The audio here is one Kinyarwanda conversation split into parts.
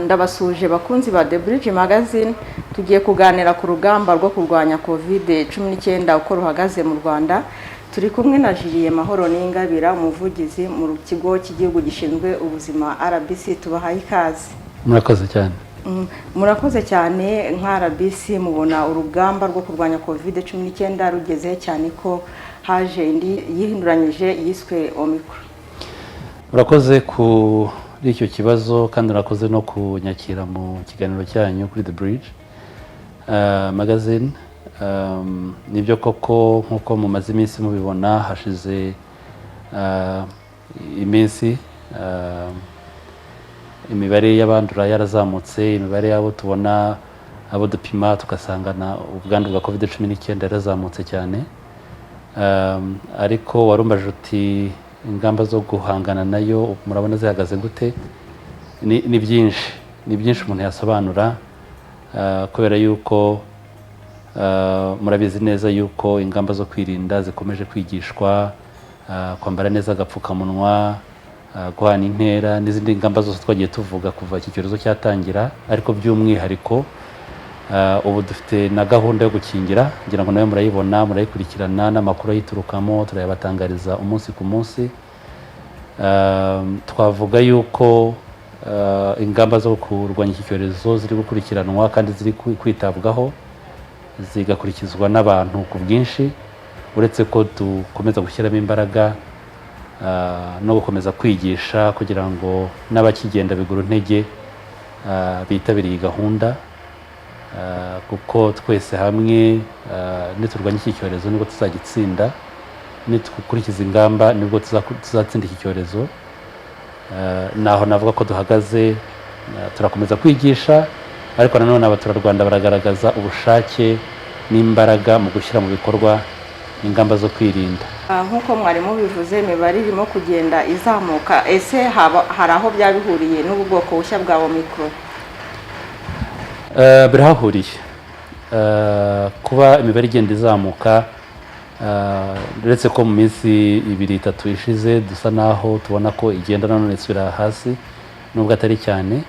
Ndabasuhuje bakunzi ba The Bridge Magazine. Tugiye kuganira ku rugamba rwo kurwanya COVID-19, uko ruhagaze mu Rwanda. Turi kumwe na Julien Mahoro Ningabira, umuvugizi mu kigo cy'igihugu gishinzwe ubuzima, RBC. Tubahaye ikaze. Murakoze cyane. Murakoze cyane. Nka RBC, mubona urugamba rwo kurwanya COVID-19 rugeze cyane, ko haje indi yihinduranyije yiswe Omicron? Urakoze kuri icyo kibazo, kandi urakoze no kunyakira mu kiganiro cyanyu kuri The Bridge Magazine. Nibyo koko, nk'uko mumaze iminsi mubibona, hashize iminsi imibare y'abandura yarazamutse, imibare y'abo tubona, abo dupima tugasangana ubwandu bwa COVID-19 yarazamutse cyane. Ariko warumbaje uti: "Ingamba zo guhangana nayo murabona zihagaze gute?" Ni byinshi, ni byinshi umuntu yasobanura, kubera yuko murabizi neza yuko ingamba zo kwirinda zikomeje kwigishwa, kwambara neza agapfukamunwa, guhana intera n'izindi ngamba zose twagiye tuvuga kuva iki cyorezo cyatangira. Ariko by'umwihariko, ubu dufite na gahunda yo gukingira. Ngira ngo nayo murayibona, murayikurikirana, n'amakuru ayiturukamo turayabatangariza umunsi ku munsi. Twavuga yuko ingamba zo kurwanya iki cyorezo ziri gukurikiranwa kandi ziri kwitabwaho, zigakurikizwa n'abantu ku bwinshi, uretse ko dukomeza gushyiramo imbaraga no gukomeza kwigisha kugira ngo n'abakigenda bigura intege bitabire iyi gahunda, kuko twese hamwe niturwanya iki cyorezo nibwo tuzagitsinda, nidukurikiza ingamba nibwo tuzatsinda iki cyorezo. Naho navuga ko duhagaze, turakomeza kwigisha, ariko nanone abaturarwanda baragaragaza ubushake n'imbaraga mu gushyira mu bikorwa ingamba zo kwirinda. Nk'uko mwari mubivuze, imibare irimo kugenda izamuka. Ese haba hari aho byaba bihuriye n'ubu bwoko bushya bwa Omicron? Birahahuriye. Kuba imibare igenda izamuka, uretse ko mu minsi 2, 3 ishize dusa naho tubona ko igenda nanone isubira hasi, nubwo atari cyane,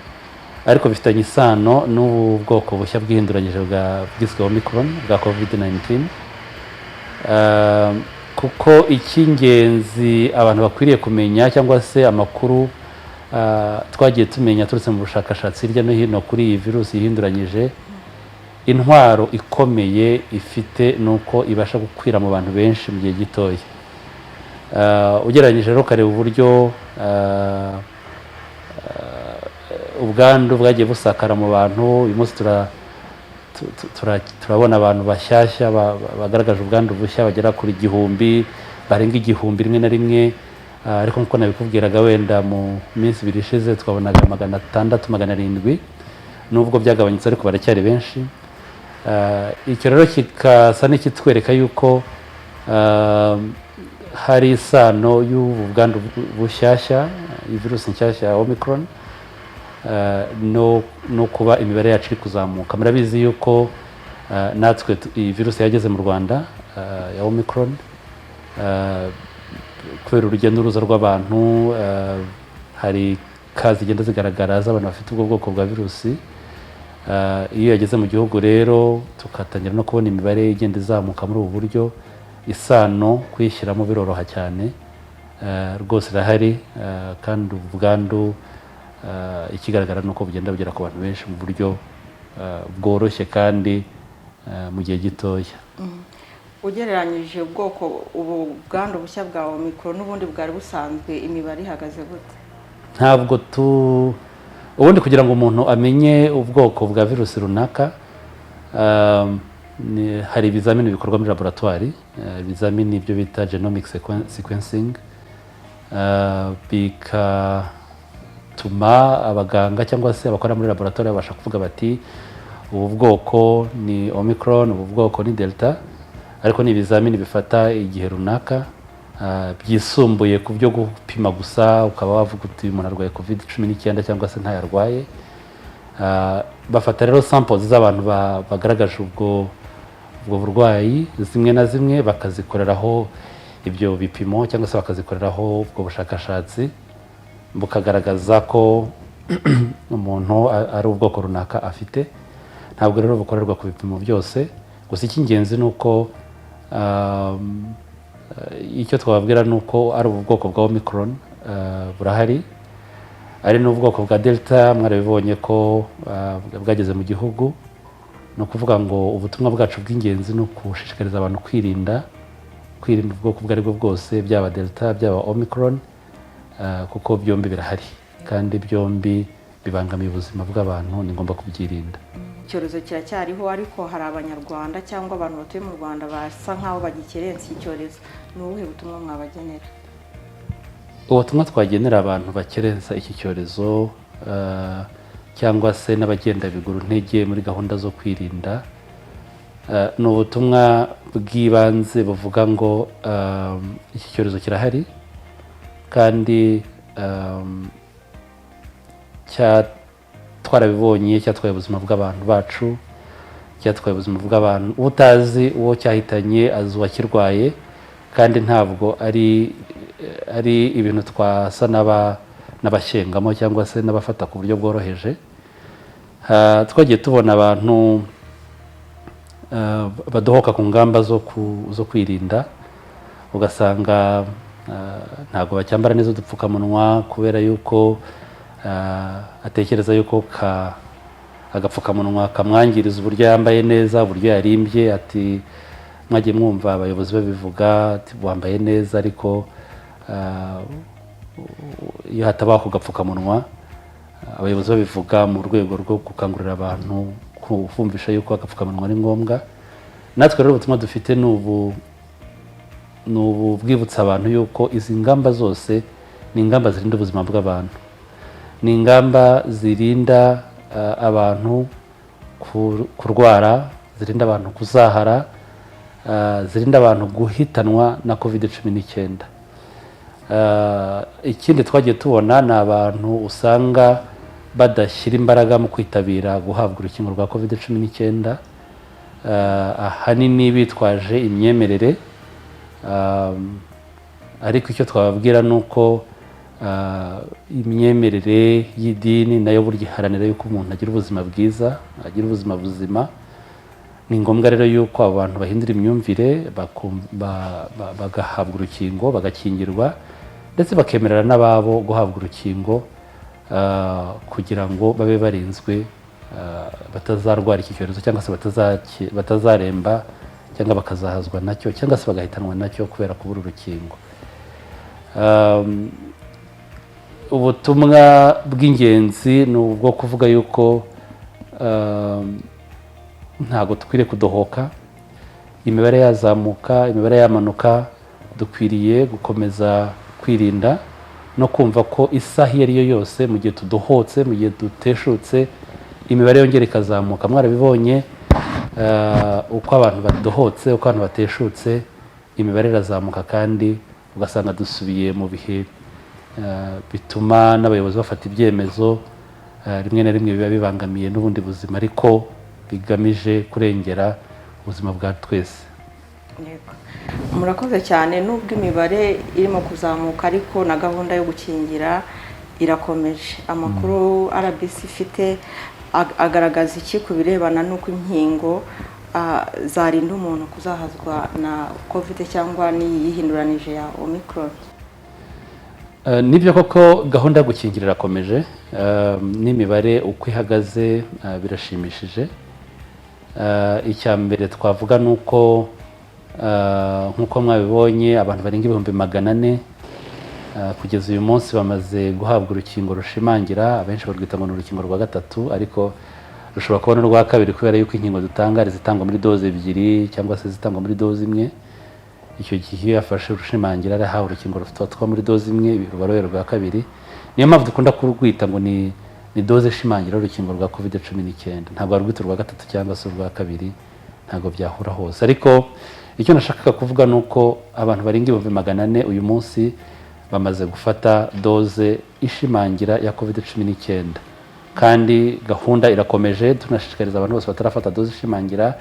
ariko bifitanye isano n'ubu bwoko bushya bwihinduranyije bwa bwiswe Omicron bwa COVID-19. Kuko icy'ingenzi abantu bakwiriye kumenya, cyangwa se amakuru twagiye tumenya aturutse mu bushakashatsi hirya no hino kuri iyi virusi yihinduranyije, intwaro ikomeye ifite ni uko ibasha gukwira mu bantu benshi mu gihe gitoya. Ugereranyije rero, ukareba uburyo ubwandu bwagiye busakara mu bantu, uyu munsi turabona abantu bashyashya bagaragaje ubwandu bushya bagera kuri 1000, barenga 1000 rimwe na rimwe. Ariko nk'uko nabikubwiraga, wenda mu minsi 2 ishize twabonaga 600, 700. Nubwo byagabanyutse, ariko baracyari benshi. Icyo rero kikasa n'ikitwereka yuko hari isano y'ubu bwandu bushyashya, iyi virusi nshyashya ya Omicron, no kuba imibare yacu iri kuzamuka. Murabizi yuko natwe iyi virusi yageze mu Rwanda ya Omicron, kubera urujya n'uruza rw'abantu, hari cas zigenda zigaragara z'abantu bafite ubwo bwoko bwa virusi. Iyo yageze mu gihugu rero, tugatangira no kubona imibare igenda izamuka muri ubu buryo, isano kuyishyiramo biroroha cyane. Rwose irahari, kandi ubwandu, ikigaragara ni uko bugenda bugera ku bantu benshi mu buryo bworoshye kandi mu gihe gitoya. Ugereranyije ubwoko ubu bwandu bushya bwa Omicron n'ubundi bwari busanzwe, imibare ihagaze gute? Ntabwo tu ubundi kugira ngo umuntu amenye ubwoko bwa virusi runaka, hari ibizamini bikorwa muri laboratwari, ibizamini byo bita genomic sequencing, bigatuma abaganga cyangwa se abakora muri laboratwari babasha kuvuga bati: "Ubu bwoko ni Omicron, ubu bwoko ni Delta." Ariko ni ibizamini bifata igihe runaka, byisumbuye ku byo gupima gusa ukaba wavuga uti: "Umuntu arwaye COVID-19 cyangwa se ntayarwaye." Bafata rero samples z'abantu bagaragaje ubwo burwayi zimwe na zimwe, bakazikoreraho ibyo bipimo cyangwa se bakazikoreraho ubwo bushakashatsi, bukagaragaza ko umuntu ari ubwoko runaka afite. Ntabwo rero bukorerwa ku bipimo byose. Gusa icy'ingenzi ni uko icyo twababwira ni uko ari ubu bwoko bwa Omicron burahari, ari n'ubwoko bwa Delta, mwarabibonye ko bwageze mu gihugu. Ni ukuvuga ngo ubutumwa bwacu bw'ingenzi ni ukushishikariza abantu kwirinda ubwoko ubwo ari bwo bwose, byaba Delta, byaba Omicron, kuko byombi birahari kandi byombi bibangamiye ubuzima bw'abantu, ni ngombwa kubyirinda. Icyorezo kiracyariho, ariko hari Abanyarwanda cyangwa abantu batuye mu Rwanda basa nk'aho bagikerensa iki cyorezo. Ni ubuhe butumwa mwabagenera? Ubutumwa twagenera abantu bakerensa iki cyorezo cyangwa se n'abagenda biguru ntege muri gahunda zo kwirinda, ni ubutumwa bw'ibanze buvuga ngo iki cyorezo kirahari kandi twarabibonye, cyatwaye ubuzima bw'abantu bacu, cyatwaye ubuzima bw'abantu. Utazi uwo cyahitanye azi uwakirwaye, kandi ntabwo ari ibintu twasa n'abashyengamo cyangwa se n'abafata ku buryo bworoheje. Twagiye tubona abantu badohoka ku ngamba zo kwirinda, ugasanga ntabwo bacyambara neza udupfukamunwa kubera yuko atekereza yuko agapfukamunwa kamwangiriza uburyo yambaye neza, uburyo yarimbye. Ati mwagiye mwumva abayobozi babivuga, ati wambaye neza, ariko iyo hatabaho ako gapfukamunwa. Abayobozi babivuga mu rwego rwo gukangurira abantu, kumvisha yuko agapfukamunwa ari ngombwa. Natwe rero ubutumwa dufite ni ubu bwibutsa abantu yuko izi ngamba zose ni ingamba zirinda ubuzima bw'abantu, ni ingamba zirinda abantu kurwara, zirinda abantu kuzahara, zirinda abantu guhitanwa na COVID-19. Ikindi twagiye tubona ni abantu usanga badashyira imbaraga mu kwitabira guhabwa urukingo rwa COVID-19, ahanini bitwaje imyemerere. Ariko icyo twababwira ni uko imyemerere y'idini nayo burya iharanira yuko umuntu agira ubuzima bwiza, agira ubuzima buzima. Ni ngombwa rero yuko abo bantu bahindura imyumvire, bagahabwa urukingo, bagakingirwa, ndetse bakemerera n'ababo guhabwa urukingo kugira ngo babe barinzwe, batazarwara iki cyorezo cyangwa se batazaremba cyangwa bakazahazwa nacyo cyangwa se bagahitanwa nacyo kubera kubura urukingo. Ubutumwa bw'ingenzi ni ubwo kuvuga yuko ntabwo dukwiriye kudohoka. Imibare yazamuka, imibare yamanuka, dukwiriye gukomeza kwirinda no kumva ko isaha iyo ari yo yose, mu gihe tudohotse, mu gihe duteshutse, imibare yongera ikazamuka. Mwarabibonye, uko abantu badohotse, uko abantu bateshutse, imibare irazamuka kandi ugasanga dusubiye mu bihe bituma n'abayobozi bafata ibyemezo rimwe na rimwe biba bibangamiye n'ubundi buzima, ariko bigamije kurengera ubuzima bwa twese. Yego. Murakoze cyane. Nubwo imibare irimo kuzamuka, ariko na gahunda yo gukingira irakomeje. Amakuru RBC ifite agaragaza iki ku birebana n'uko inkingo zarinda umuntu kuzahazwa na COVID cyangwa n'iyi yihinduranije ya Omicron? Nibyo koko, gahunda yo gukingira irakomeje, n'imibare uko ihagaze birashimishije. Icya mbere twavuga ni uko nk'uko mwabibonye, abantu barenga 400,000 kugeza uyu munsi bamaze guhabwa urukingo rushimangira. Abenshi barwita ngo ni urukingo rwa gatatu, ariko rushobora kuba n'urwa kabiri, kubera yuko inkingo dutanga hari izitangwa muri doze ebyiri cyangwa se izitangwa muri doze imwe. Icyo gihe iyo yafashe urushimangira, arahawe urukingo rufatwa muri doze imwe, ruba rubaye rwa kabiri. Niyo mpamvu dukunda kurwita ngo ni doze ishimangira urukingo rwa COVID-19. Ntabwo warwita urwa gatatu cyangwa se urwa kabiri, ntabwo byahura hose. Ariko icyo nashakaga kuvuga ni uko abantu barenga 400,000 uyu munsi bamaze gufata doze ishimangira ya COVID-19, kandi gahunda irakomeje. Tunashishikariza abantu bose batarafata doze ishimangira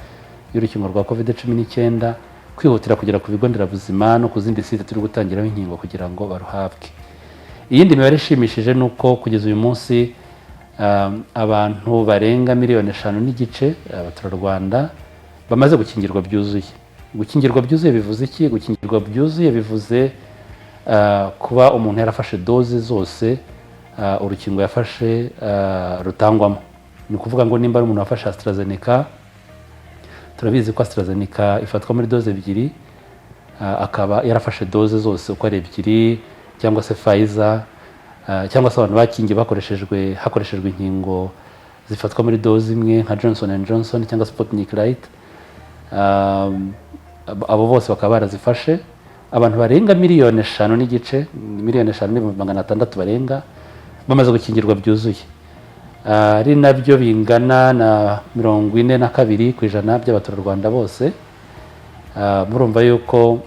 y'urukingo rwa COVID-19 kwihutira kugera ku bigo nderabuzima no ku zindi site turi gutangiraho inkingo kugira ngo baruhabwe. Iyindi mibare ishimishije ni uko kugeza uyu munsi Abantu barenga 5.5 miliyoni abaturarwanda bamaze gukingirwa byuzuye. Gukingirwa byuzuye bivuze iki? Gukingirwa byuzuye bivuze kuba umuntu yarafashe doze zose urukingo yafashe rutangwamo. Ni ukuvuga ngo nimba ari umuntu wafashe AstraZeneca, turabizi ko AstraZeneca ifatwa muri doze ebyiri, akaba yarafashe doze zose uko ari ebyiri, cyangwa se Pfizer, cyangwa se abantu bakingiwe hakoreshejwe inkingo zifatwa muri doze imwe nka Johnson and Johnson cyangwa Sputnik Light, abo bose bakaba barazifashe. Abantu barenga 5.5 miliyoni, 5.6 miliyoni barenga, bamaze gukingirwa byuzuye, ari nabyo bingana na 42% by'abaturarwanda bose. Murumva yuko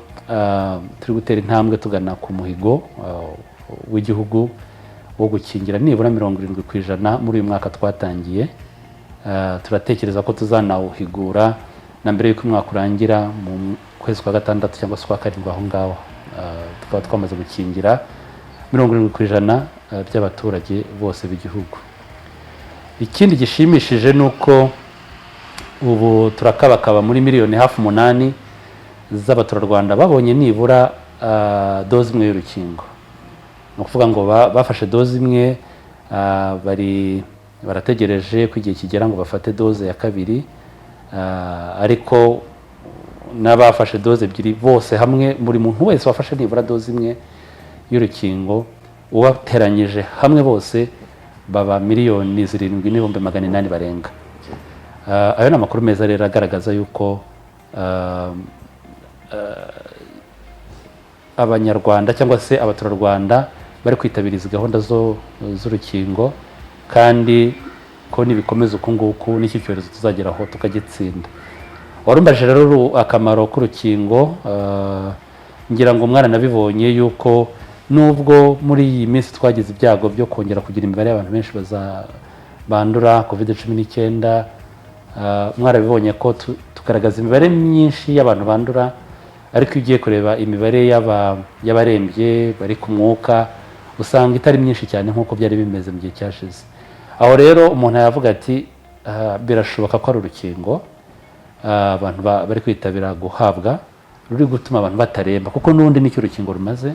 turi gutera intambwe tugana ku muhigo w'igihugu wo gukingira nibura 70% muri uyu mwaka twatangiye. Turatekereza ko tuzanawuhigura na mbere y'uko umwaka urangira, mu kwezi kwa gatandatu cyangwa se kwa karindwi aho ngaho, tukaba twamaze gukingira 70% by'abaturage bose b'igihugu. Ikindi gishimishije ni uko ubu turakabakaba muri hafi miliyoni 8 z'abaturarwanda babonye nibura doze imwe y'urukingo. Ni ukuvuga ngo bafashe doze imwe, bari barategereje ko igihe kigera ngo bafate doze ya kabiri, ariko n'abafashe doze ebyiri bose hamwe, buri muntu wese wafashe nibura doze imwe y'urukingo, ubateranyije hamwe bose baba 7.8 miliyoni barenga. Ayo ni amakuru meza rero agaragaza yuko Abanyarwanda cyangwa se abaturarwanda bari kwitabira izi gahunda z'urukingo, kandi ko nibikomeza uku nguku n'iki cyorezo tuzageraho tukagitsinda. Warumbajije rero akamaro k'urukingo. Ngira ngo mwaranabibonye yuko nubwo muri iyi minsi twagize ibyago byo kongera kugira imibare y'abantu benshi bandura COVID-19, mwarabibonye ko tugaragaza imibare myinshi y'abantu bandura, ariko iyo ugiye kureba imibare y'abarembye bari ku mwuka, usanga itari myinshi cyane nk'uko byari bimeze mu gihe cyashize. Aho rero umuntu yavuga ati: "Birashoboka ko ari urukingo abantu bari kwitabira guhabwa ruri gutuma abantu bataremba," kuko n'ubundi nicyo urukingo rumaze,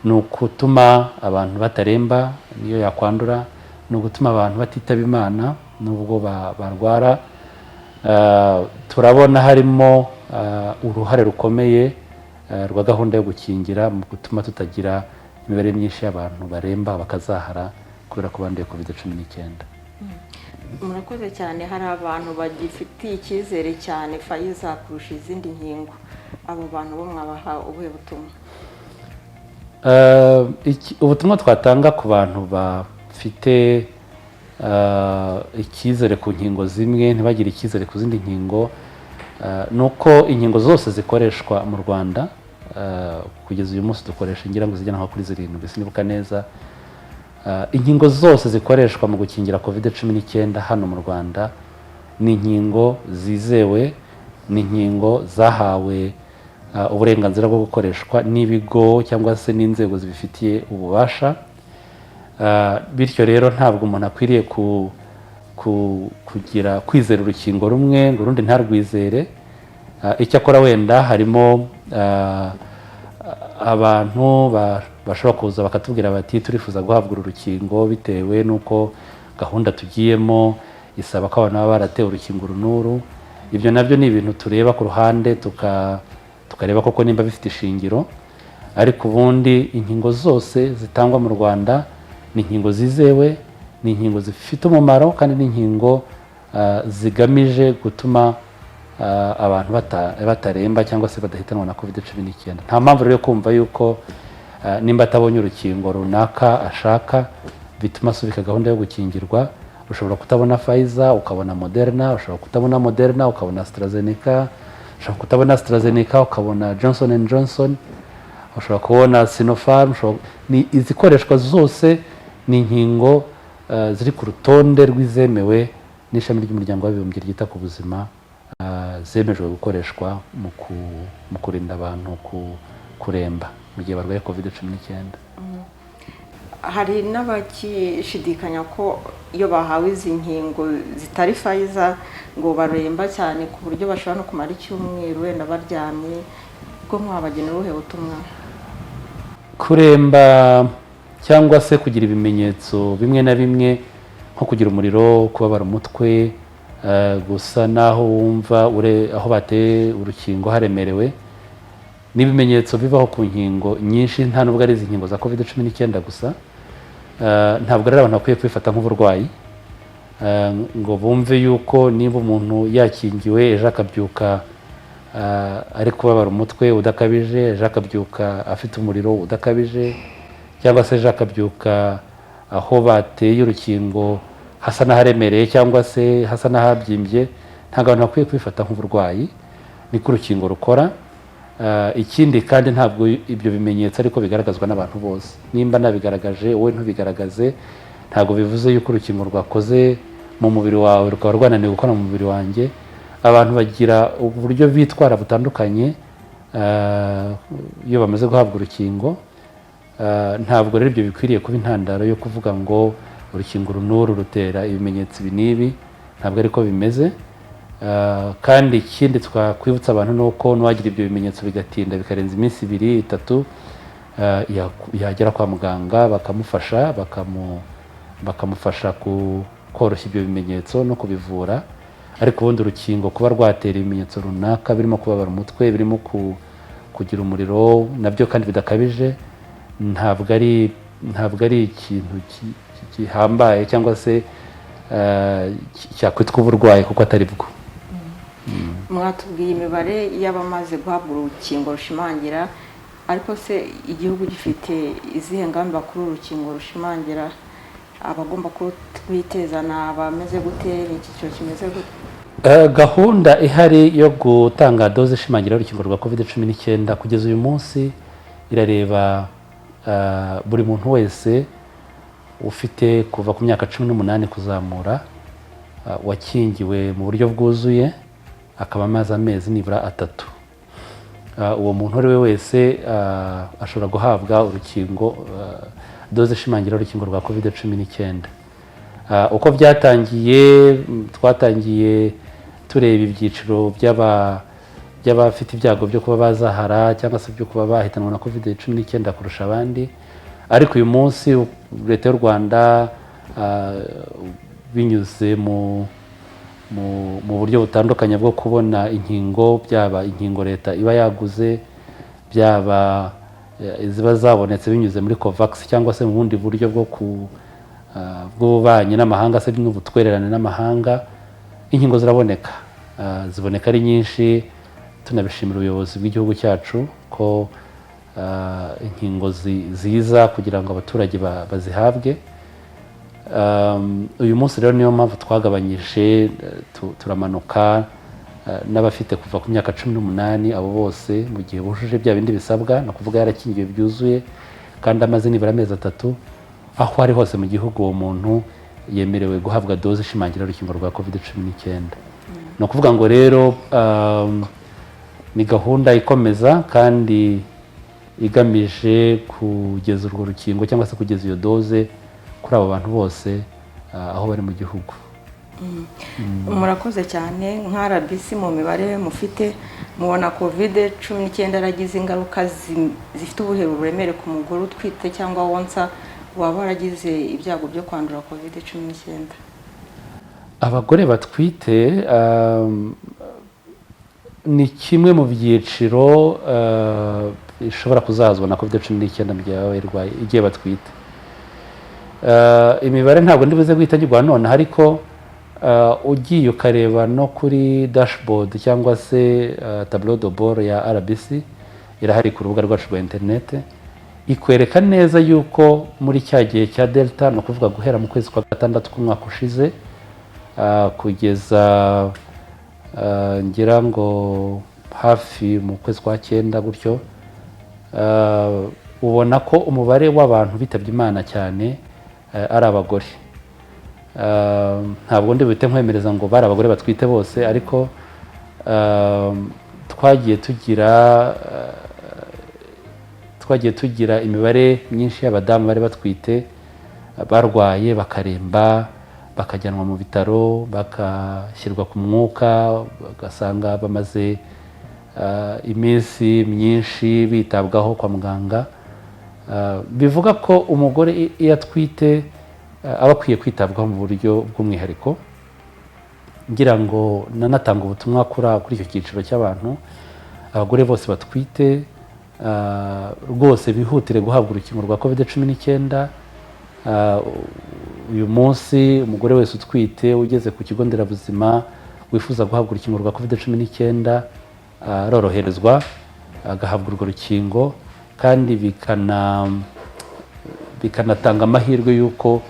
ni ukutuma abantu bataremba niyo yakwandura, ni ugutuma abantu batitaba Imana nubwo barwara. Turabona harimo uruhare rukomeye rwa gahunda yo gukingira mu gutuma tutagira imibare myinshi y'abantu baremba bakazahara kubera ko banduye COVID-19. Murakoze cyane. Hari abantu bagifitiye icyizere cyane Pfizer kurusha izindi nkingo. Abo bantu bo mwabaha ubuhe butumwa? Ubutumwa twatanga ku bantu bafite icyizere ku nkingo zimwe ntibagire icyizere ku zindi nkingo, ni uko inkingo zose zikoreshwa mu Rwanda kugeza uyu munsi, dukoresha ngira ngo zigera nko kuri zirindwi, sinibuka neza. Inkingo zose zikoreshwa mu gukingira COVID-19 hano mu Rwanda ni inkingo zizewe, ni inkingo zahawe uburenganzira bwo gukoreshwa n'ibigo cyangwa se n'inzego zibifitiye ububasha. Bityo rero ntabwo umuntu akwiriye kugira kwizera urukingo rumwe ngo urundi ntarwizere. Icyakora wenda harimo abantu bashobora kuza bakatubwira bati: "Turifuza guhabwa uru rukingo bitewe n'uko gahunda tugiyemo isaba ko abantu baba baratewe urukingo uru n'uru." Ibyo nabyo ni ibintu tureba ku ruhande, tukareba koko nimba bifite ishingiro, ariko ubundi inkingo zose zitangwa mu Rwanda ni inkingo zizewe, ni inkingo zifite umumaro, kandi ni inkingo zigamije gutuma abantu bataremba cyangwa se badahitanwa na COVID-19. Nta mpamvu rero yo kumva yuko nimba atabonye urukingo runaka ashaka bituma asubika gahunda yo gukingirwa. Ushobora kutabona Pfizer ukabona Moderna, ushobora kutabona Moderna ukabona AstraZeneca, ushobora kutabona AstraZeneca ukabona Johnson and Johnson, ushobora kubona Sinopharm, ni izikoreshwa zose ni inkingo ziri ku rutonde rw'izemewe n'ishami ry'Umuryango w'Abibumbye ryita ku buzima, zemejwe gukoreshwa mu kurinda abantu kuremba mu gihe barwaye COVID-19. Hari n'abakishidikanya ko iyo bahawe izi nkingo zitari Pfizer ngo baremba cyane, ku buryo bashobora no kumara icyumweru wenda baryamye. Ubwo mwabagenera ubuhe butumwa? Kuremba cyangwa se kugira ibimenyetso bimwe na bimwe, nko kugira umuriro, kubabara umutwe, gusa n'aho wumva aho bateye urukingo haremerewe, ni ibimenyetso bibaho ku nkingo nyinshi, nta nubwo ari izi nkingo za COVID-19 gusa. Ntabwo rero abantu bakwiye kubifata nk'uburwayi, ngo bumve yuko niba umuntu yakingiwe, ejo akabyuka ari kubabara umutwe udakabije, ejo akabyuka afite umuriro udakabije, cyangwa se ejo akabyuka aho bateye urukingo hasa n'aharemereye cyangwa se hasa n'ahabyimbye, ntabwo abantu bakwiye kubifata nk'uburwayi. Niko urukingo rukora. Ikindi kandi, ntabwo ibyo bimenyetso ariko bigaragazwa n'abantu bose. Nimba nabigaragaje, wowe ntubigaragaze, ntabwo bivuze yuko urukingo rwakoze mu mubiri wawe rukaba rwananiwe gukora mu mubiri wanjye. Abantu bagira uburyo bitwara butandukanye iyo bamaze guhabwa urukingo. Ntabwo rero ibyo bikwiriye kuba intandaro yo kuvuga ngo urukingo uru n'uru rutera ibimenyetso ibi n'ibi. Ntabwo ariko bimeze. Kandi ikindi twakwibutsa abantu ni uko n'uwagira ibyo bimenyetso bigatinda, bikarenza iminsi 2, 3, yagera kwa muganga bakamufasha, bakamufasha koroshya ibyo bimenyetso no kubivura. Ariko ubundi urukingo kuba rwatera ibimenyetso runaka, birimo kubabara umutwe, birimo kugira umuriro nabyo kandi bidakabije, ntabwo ari ikintu gihambaye cyangwa se cyakwitwa uburwayi, kuko atari bwo. Mwatubwiye imibare y'abamaze guhabwa urukingo rushimangira, ariko se igihugu gifite izihe ngamba kuri uru rukingo rushimangira? Abagomba kurwiteza ni abameze gute? Ni icyiciro kimeze gute? Gahunda ihari yo gutanga doze ishimangira urukingo rwa COVID-19 kugeza uyu munsi irareba buri muntu wese ufite kuva ku myaka 18 kuzamura, wakingiwe mu buryo bwuzuye, akaba amaze amezi nibura 3. Uwo muntu uwo ari we wese ashobora guhabwa urukingo, doze ishimangira urukingo rwa COVID-19. Uko byatangiye, twatangiye tureba ibyiciro by'abafite ibyago byo kuba bazahara cyangwa se byo kuba bahitanwa na COVID-19 kurusha abandi. Ariko uyu munsi Leta y'u Rwanda, binyuze mu buryo butandukanye bwo kubona inkingo, byaba inkingo leta iba yaguze, byaba iziba zabonetse binyuze muri COVAX cyangwa se mu bundi buryo bwo ku bw'ububanyi n'amahanga se n'ubutwererane n'amahanga, inkingo ziraboneka. Ziboneka ari nyinshi. Tunabishimira ubuyobozi bw'igihugu cyacu ko inkingo ziza kugira ngo abaturage bazihabwe. Uyu munsi rero niyo mpamvu twagabanyije, turamanuka n'abafite kuva ku myaka 18, abo bose mu gihe bujuje bya bindi bisabwa, ni ukuvuga yarakingiwe byuzuye kandi amaze nibura amezi 3, aho ari hose mu gihugu uwo muntu yemerewe guhabwa doze ishimangira urukingo rwa COVID-19. Ni ukuvuga ngo rero ni gahunda ikomeza kandi igamije kugeza urwo rukingo cyangwa se kugeza iyo doze kuri abo bantu bose aho bari mu gihugu. Murakoze cyane. Nka RBC, mu mibare mufite, mubona COVID-19 yaragize ingaruka zifite ubuhe buremere ku mugore utwite cyangwa wonsa waba waragize ibyago byo kwandura COVID-19? Abagore batwite ni kimwe mu byiciro bishobora kuzahazwa na COVID-19 mu gihe baba bayirwaye igihe batwite. Imibare ntabwo ndibuze guhita nyiguha nonaha, ariko ugiye ukareba no kuri dashboard cyangwa se tableau de bord ya RBC, irahari ku rubuga rwacu rwa interinete, ikwereka neza yuko muri cya gihe cya Delta, ni ukuvuga guhera mu kwezi kwa gatandatu k'umwaka ushize kugeza ngira ngo hafi mu kwezi kwa cyenda gutyo, ubona ko umubare w'abantu bitabye Imana cyane ari abagore. Ntabwo ndi buhite nkwemereza ngo bari abagore batwite bose, ariko twagiye tugira imibare myinshi y'abadamu bari batwite. barwaye bakaremba, bakajyanwa mu bitaro, bakashyirwa ku mwuka, bagasanga bamaze iminsi myinshi bitabwaho kwa muganga. Bivuga ko umugore iyo atwite aba akwiye kwitabwaho mu buryo bw'umwihariko. Ngira ngo nanatanga ubutumwa kuri icyo cyiciro cy'abantu: abagore bose batwite rwose bihutire guhabwa urukingo rwa COVID-19. Uyu munsi umugore wese utwite ugeze ku kigo nderabuzima wifuza guhabwa urukingo rwa COVID-19 aroroherezwa agahabwa urwo rukingo, kandi bikanatanga amahirwe y'uko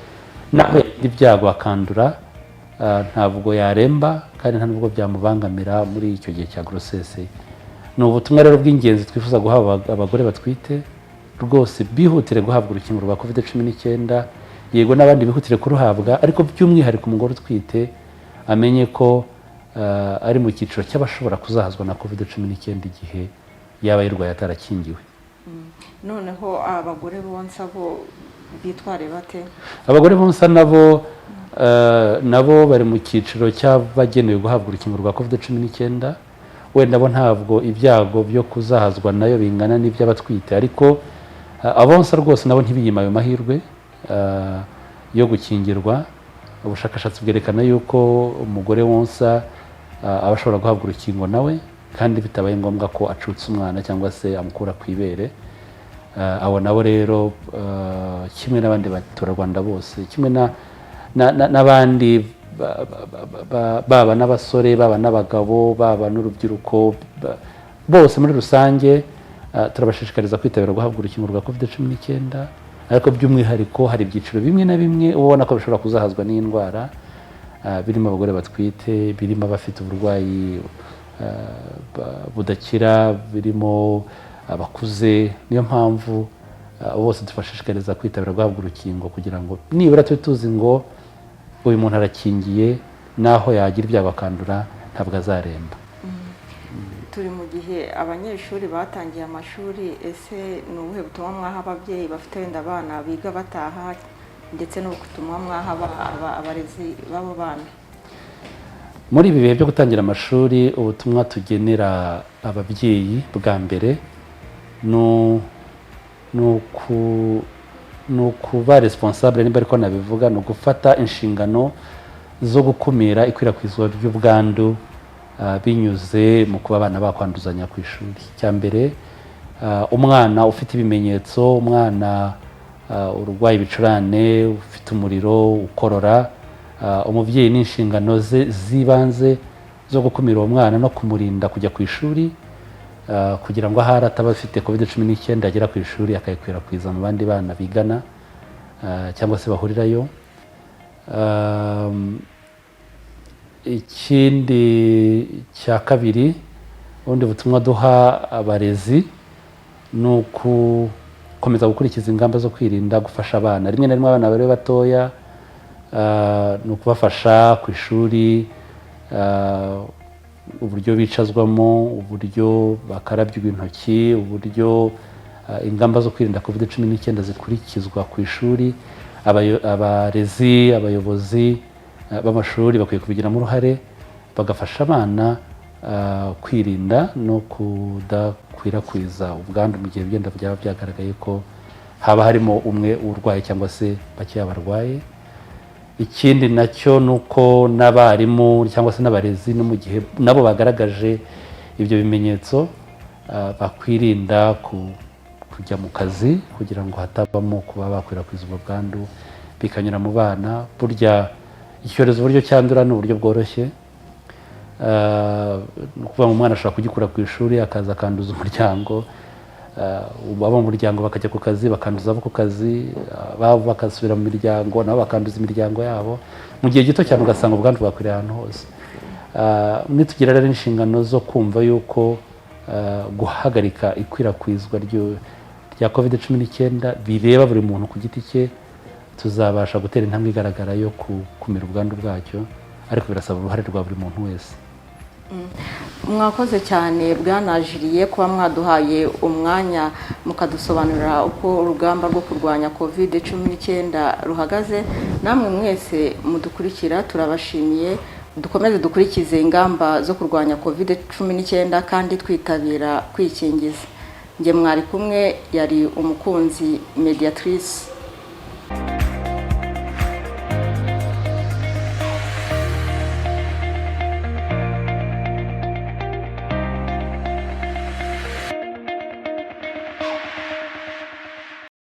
naho yagira ibyago akandura, ntabwo yaremba kandi nta nubwo byamubangamira muri icyo gihe cya grossesse. Ni ubutumwa rero bw'ingenzi twifuza guha abagore batwite: rwose bihutire guhabwa urukingo rwa COVID-19. Yego, n'abandi bihutire kuruhabwa, ariko by'umwihariko umugore utwite amenye ko ari mu cyiciro cy'abashobora kuzahazwa na COVID-19 igihe yaba ayirwaye atarakingiwe. Noneho abagore bonsa bo bitware bate? Abagore bonsa nabo bari mu cyiciro cy'abagenewe guhabwa urukingo rwa COVID-19. Wenda bo ntabwo ibyago byo kuzahazwa nayo bingana n'iby'abatwite, ariko abonsa rwose nabo ntibiyime ayo mahirwe yo gukingirwa. Ubushakashatsi bwerekana yuko umugore wonsa aba ashobora guhabwa urukingo nawe, kandi bitabaye ngombwa ko acutsa umwana cyangwa se amukura ku ibere. Abo nabo rero, kimwe n'abandi baturarwanda bose, kimwe n'abandi baba n'abasore, baba n'abagabo, baba n'urubyiruko, bose muri rusange, turabashishikariza kwitabira guhabwa urukingo rwa COVID-19. Ariko by'umwihariko hari ibyiciro bimwe na bimwe uba ubona ko bishobora kuzahazwa n'iyi ndwara, birimo abagore batwite, birimo abafite uburwayi budakira, birimo abakuze. Niyo mpamvu bose tubashishikariza kwitabira guhabwa urukingo, kugira ngo nibura tube tuzi ngo uyu muntu arakingiye, naho yagira ibyago akandura ntabwo azaremba. Turi mu gihe abanyeshuri batangiye amashuri. Ese ni ubuhe butumwa mwaha ababyeyi bafite wenda abana biga bataha, ndetse n'ubutumwa mwaha abarezi b'abo bana? Muri ibi bihe byo gutangira amashuri, ubutumwa tugenera ababyeyi bwa mbere ni ukuba responsable, niba ariko nabivuga, ni ugufata inshingano zo gukumira ikwirakwizwa ry'ubwandu binyuze mu kuba abana bakwanduzanya ku ishuri. Icya mbere, umwana ufite ibimenyetso, umwana urwaye ibicurane, ufite umuriro, ukorora, umubyeyi n'inshingano ze z'ibanze zo gukumira uwo mwana no kumurinda kujya ku ishuri, kugira ngo ahari ataba afite COVID-19 agera ku ishuri akayikwirakwiza mu bandi bana bigana cyangwa se bahurirayo. Ikindi cya kabiri, ubundi butumwa duha abarezi ni ukukomeza gukurikiza ingamba zo kwirinda, gufasha abana. Rimwe na rimwe abana bari batoya, ni ukubafasha ku ishuri, uburyo bicazwamo, uburyo bakarabywa intoki, uburyo ingamba zo kwirinda COVID-19 zikurikizwa ku ishuri. Abarezi, abayobozi b'amashuri bakwiye kubigiramo uruhare, bagafasha abana kwirinda no kudakwirakwiza ubwandu mu gihe byenda byaba byagaragaye ko haba harimo umwe urwaye cyangwa se bakeya barwaye. Ikindi nacyo ni uko n'abarimu cyangwa se n'abarezi, no mu gihe nabo bagaragaje ibyo bimenyetso, bakwirinda kujya mu kazi kugira ngo hatabamo kuba bakwirakwiza ubwo bwandu bikanyura mu bana. Burya icyorezo uburyo cyandura ni uburyo bworoshye. Ni ukuvuga ngo umwana ashobora kugikura ku ishuri akaza akanduza umuryango, abo mu muryango bakajya ku kazi bakanduza abo ku kazi, ababo bagasubira mu miryango nabo bakanduza imiryango yabo. Mu gihe gito cyane ugasanga ubwandu bwakwiriye ahantu hose. Nitugira rero inshingano zo kumva yuko guhagarika ikwirakwizwa rya COVID-19 bireba buri muntu ku giti cye, tuzabasha gutera intambwe igaragara yo gukumira ubwandu bwacyo, ariko birasaba uruhare rwa buri muntu wese. Mwakoze cyane, bwana Julie, kuba mwaduhaye umwanya mukadusobanurira uko urugamba rwo kurwanya COVID-19 ruhagaze. Namwe mwese mudukurikira, turabashimiye. Dukomeze dukurikize ingamba zo kurwanya COVID-19 kandi twitabira kwikingiza. Njye mwari kumwe yari Umukunzi Mediatrice.